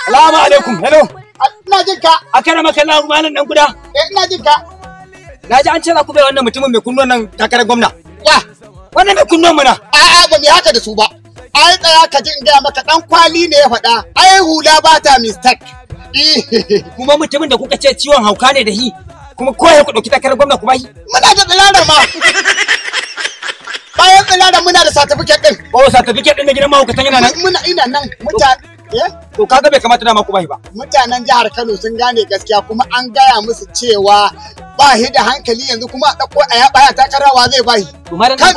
Salamu alaikum. Hello. Ina jin ka. Akara maka na malam dan guda. Eh, ina jin ka. Na ji an ce za ku bai wannan mutumin mai kunnuwan nan takarar gwamna. Wa? Wannan mai kunnuwan mana. A'a, ba mu haka da su ba. Ai tsaya ka ji in gaya maka, dan kwali ne ya faɗa. Ai hula ba ta mistake. Kuma mutumin da kuka ce ciwon hauka ne da hi, kuma ko ya ku ɗauki takarar gwamna ku bahi. Muna da tsirara ma. Bayan tsirara muna da certificate din. Oh, certificate din na gidan mahaukatan yana nan. Muna ina nan mutane. To kaga bai kamata dama ku bahi ba. Mutanen jihar Kano sun gane gaskiya, kuma an gaya musu cewa ba shi da hankali, yanzu kuma a ɗauko a yaɓa ya takarawa zai bahi. To malam dan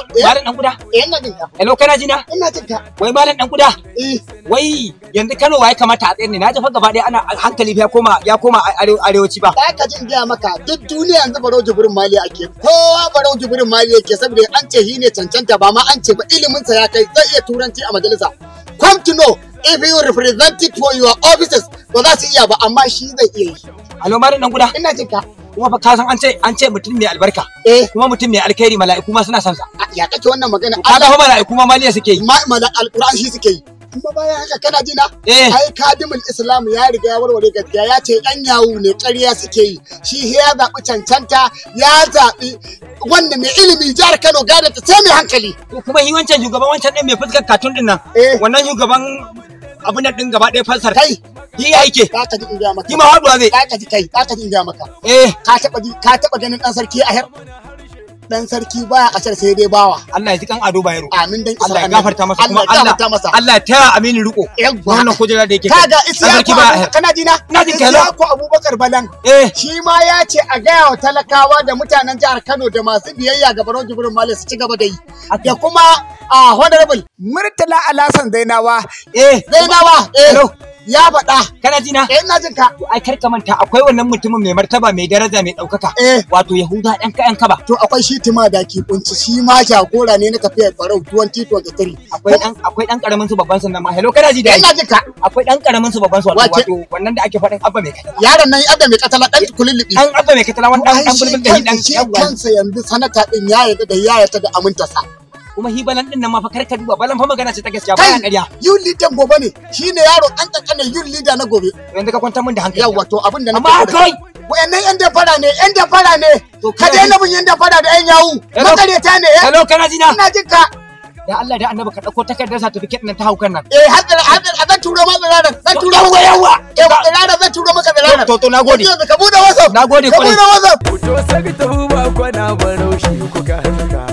guda. Eh, ina jin ka. Hello, kana ji na? Ina jin ka. Wai malam dan guda. Eh. Wai yanzu Kano waye kamata a tsayar ne? Na ji fa gaba ɗaya ana hankali fa ya koma arewaci ba. Ba ka jin gaya maka, duk duniya yanzu Barau Jibrin Mali ake. Kowa Barau Jibrin Mali yake, saboda an ce shi ne cancanta, ba ma an ce ba, ilimin sa ya kai, zai iya turanci a majalisa. Come to know if you represent it for your offices, ba za su iya ba, amma shi zai iya yi. Alo, malam dan guda. Ina jin ka. Kuma fa ka san an ce mutum mai albarka. Eh. Kuma mutum mai alkhairi, mala'iku ma suna son sa. Ya kake wannan magana? Kaga fa mala'iku ma maliya suke yi. Ma alquran shi suke yi. Kuma bayan haka, kana jina? Eh. Ai Kadimul Islam ya riga ya warware gaskiya, ya ce yan yawu ne, ƙarya suke yi. Shi ya zaɓi cancanta, ya zaɓi wanda mai ilimi. Jihar Kano gada ta sai mai hankali. Kuma shi wancan shugaban, wancan din mai fuskar katun din nan. Eh. Wannan shugaban abun nan din gaba ɗaya fansar. Kai. Shi ya yake. Ka ji in gaya maka. Shi ma haɗuwa zai. Ka ji kai, ka ji in gaya maka. Eh. Ka taɓa ganin ɗan sarki a her? Dan sarki baya ashar, sai dai bawa. Allah ya ji kan Ado Bayero. Amin dan isa. Allah ya gafarta masa, kuma Allah ya gafarta masa. Allah ya taya Aminu riko. Yawwa. Wannan kujera da yake. Kaga Dan sarki Isiyaku baya ahir. kana jina? Ina jin ka, hello. Isiyaku Abubakar Balan. Eh. Shi ma ya ce a gaya wa talakawa da mutanen jihar Kano da masu biyayya ga Barau Jibrin Mali su ci gaba da yi. Da kuma a Honorable Murtala Alhassan Zainawa. Eh. Zainawa, eh. Hello. Ya faɗa. Kana jina? Eh, ina jin ka. To ai kar ka manta akwai wannan mutumin mai martaba, mai daraja, mai ɗaukaka. Eh. Wato Yahuda ɗan kayan kaba. To akwai shi Tima da ke kunci, shi ma jagora ne na tafiyar Barau 2023. Akwai ɗan karamin su babban sannan ma. Hello, kana ji da Ina jin ka. Akwai ɗan karamin su babban su, wato Wace? wato wannan da ake faɗin Abba mai katala. Yaron nan Abba mai katala, ɗan kulullubi. Ɗan Abba mai katala, wani ɗan Ai ɗan shi bulbul da shi ɗan shi kansa yanzu sanata ɗin ya yarda da ya yarda da amintarsa. Kuma hi balan din nan ma fa kar ka duba balan fa, magana ce ta gaskiya, baya Kai, ƙarya. youth leader gobe ne, shine yaro ɗan ƙanƙanin youth leader na gobe. Yanzu ka kwantar min da hankali. Yawwa, to abin da Amma nake kawai wayannan yan damfara ne, yan damfara ne. To Ka kana daina bin yan damfara da yan yawu. Hello? Makareta ne, eh? Hello, kana ji na? Ina jin ka. Da Allah da Annabi ka ɗauko takardar certificate nan ta haukan nan. Eh, har zan turo ma tsiraran, zan turo maka. Yawa. Eh, tsiraran, zan turo maka tsiraran. To, nagode. Yanzu ka bude WhatsApp. Nagode Ka kwarai. bude WhatsApp. Fito sai tafi ba kwana, Barau shi kuka haska.